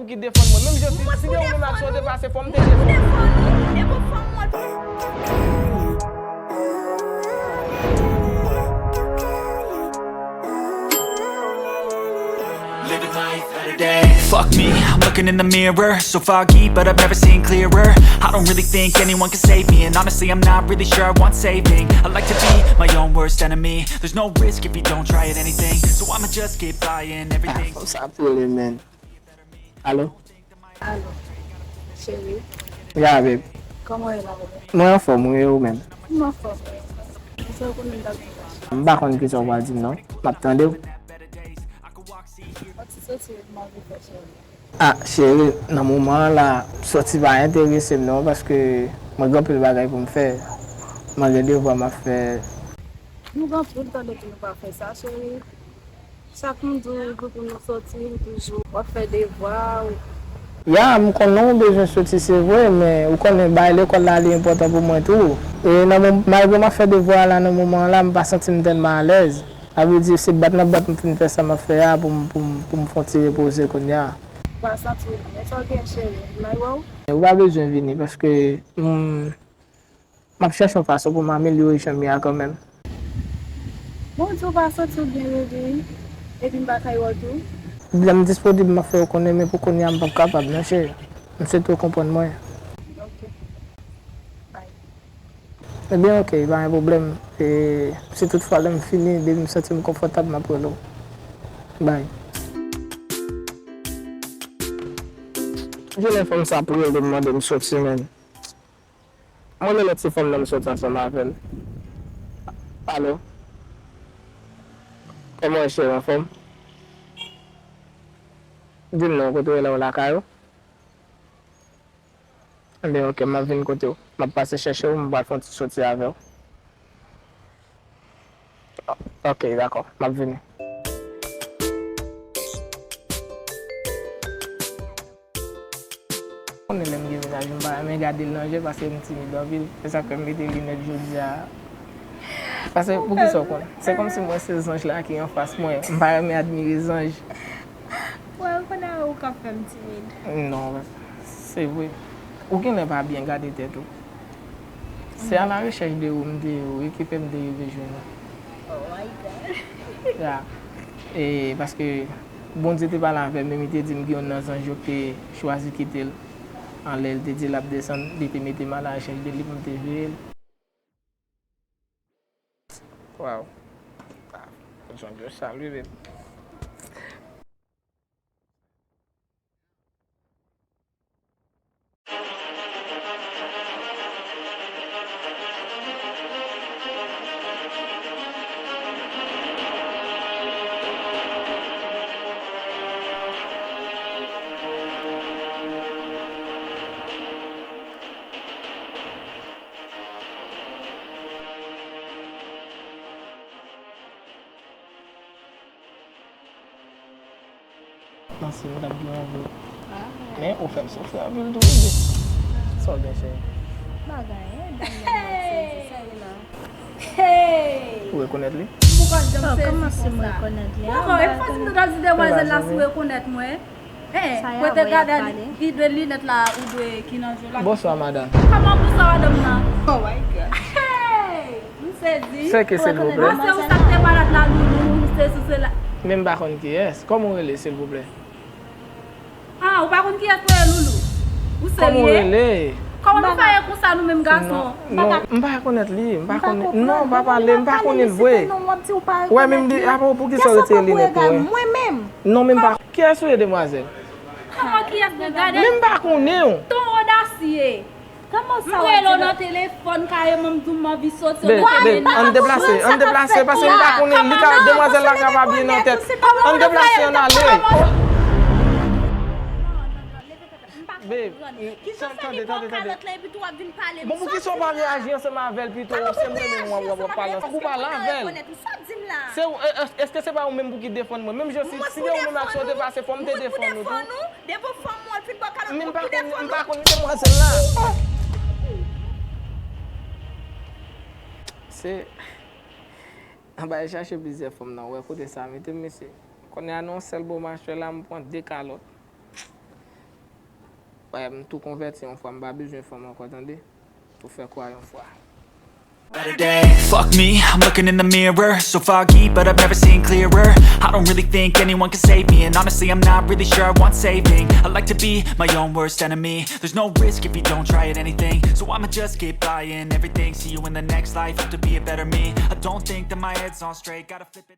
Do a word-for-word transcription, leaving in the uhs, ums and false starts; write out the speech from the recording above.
Ki defann mwen. Menm jan si, si gen yon moun ak sa w te pase, fò m te defann ou. Defann ou, depi w fanm mwen. Living life better days. Fuck me, I'm looking in the mirror. So foggy, but I've never seen clearer. I don't really think anyone can save me. And honestly, I'm not really sure I want saving. I like to be my own worst enemy. There's no risk if you don't try at anything. So I'ma just keep buying everything. Fòm sa ap rele, man. Alo? Alo, cheri, Ya, babe. Kòman w ye la, bebe? Mwen anfòm, wi, e ou menm? M anfòm. Ou fè konnen m ta gen yon kesyon. M pa konn kisa w pral di m, non. M ap tande w. Yon ti soti m anvi fè, cheri. Ah, cheri, nan moman an la, soti pa enterese m, non, paske mwen gen anpil bagay pou m fè. Mwen gen devwa m ap fè. Nou gen anpil tan depi nou pa fè sa, cheri. Chak m di w pou nou soti, ou toujou w ap fè devwa ou. Ya, m konnen w bezwen soti, se vre, men ou konnen bagay lekòl la li enpòtan pou mwen tou. E nan mom- malgre m ap fè devwa a la nan moman an la, m pa santi m tèlman alèz. Sa vle di se bat nan bat m fin fè sa m ap fè a pou m pou m pou m fè yon ti repoze kounye a. Ou pa santi w byen, sa w gen cheri? M ay wè w? Ou pa bezwen vini paske m M ap chèche yon fason pou m amelyore jan m ye a kanmenm. Bon, w di w pa santi w byen, bebe, epi m pa kay wè w tou? Lè m disponib, m ap fè w konnen, men pou kounye a, m p ap kapab, non, cheri. M swete w konprann mwen. Ok. Bye. Ebyen, ok, pa gen pwoblèm. E, si toutfwa lè m fini, depi m santi m konfòtab, m ap rele w. Bye. Genlè fanm sa ap rele m mande m soti, menm. Mwen rele lòt ti fanm nan m sot ansanm avè l. Alo? Kòman w ye, cheri, anfòm? Di m non, kote w ye la, w lakay ou? Enben, ok, m ap vin kote w. M ap pase chèche w, m pral fè yon ti soti avè w. Ok, dakò, m ap vini. Konnen lè m gen mennaj, m pa renmen gade l nan je paske m timid anpil. Se sa k fè m mete linèt jodi a. Paske, poukisa w konn? Se kòmsi m wè se zanj la ki anfas mwen. M pa renmen admire zanj. Wè, ou konn a ou k ap fè m timid. Non, se vre. Ou genlè pa byen gade tèt ou. Se a la rechèch de ou m te ye wi ki fè m te rive jwenn ou. Oh my God. Ya. E paske Bondye te pale avè m, men li te di m gen youn nan zanj yo ki te chwazi kite l anlè, li te di l ap desann, li te mete m a la rechèch de li pou m te veye l. Waw. Ah, zanj yo sal wi, babe. Panse w t ap gen anvi. Men ou fè m soufri anpil tou, bebe. Sa w gen, cheri? Pa gen anyen, dam nan m ap sezi, sa ye la? Hey! Ou rekonèt li? M poko janm sezi Kòman si m konsa. rekonèt li? Poko, e fòs m te ta di demwazèl la si w rekonèt mwen. Hey, Sa y mwen te ap gade pale. Li de linèt la ou dwe ki nan je w la. Bonswa, madanm. Kòman bonswa, madanm nan? Oh my God. Hey! M sezi. Se ki, silvouplè? Ah, se ou sa k te malad la, loulou, se sou se la. Men m pa konn kiyès. Kòman w rele, silvouplè? Ah, ou pa konn kiyès mwen ye, loulou? Ou serye? Kòman w rele? Kòman nou fè ye konsa, nou menm gason? Non, non, m pa rekonèt li, m pa konnen. Non, pa pale, m pa konnen l vre. Wè, menm di, apa, poukisa w retire linèt mwen? Mwen menm. Non, men m pa. Kiyès ou ye, demwazèl? Kòman kiyès mwen gade? Men m pa konnen w. Ton odasye. M rele w nan telefòn kareman, m di w m anvi soti. Babe, babe, ann deplase, ann deplase, paske m pa konnen, li ka, demwazèl la ka pa byen nan tèt. Ann deplase, ann ale. Babe, tande, tande, tande. Bon, poukisa w pa reyaji ansanm avè l pito? Se mwen menm w ap, w ap pale ansanm. Ou pale avè l. Se, e, e, èske se pa ou menm pou ki defann mwen? Menm jan si, si gen yon moun ak sa w te pase, fò m te defann ou tou. Men m pa konn, m pa konn demwazèl la. Se, anba e chache plizyè fanm nan, wè kote sa mete m, mesye. Kounye a nan yon sèl bò machwè la, m pran de kalòt. Eh, m tou konvèti yon fwa, m pa bezwen fanm ankò, tande. Ou fè kwa yon fwa. Better day. Fuck me, I'm looking in the mirror. So foggy, but I've never seen clearer. I don't really think anyone can save me. And honestly, I'm not really sure I want saving. I like to be my own worst enemy. There's no risk if you don't try at anything. So I'ma just keep buying everything. See you in the next life, have to be a better me. I don't think that my head's on straight. Gotta flip it.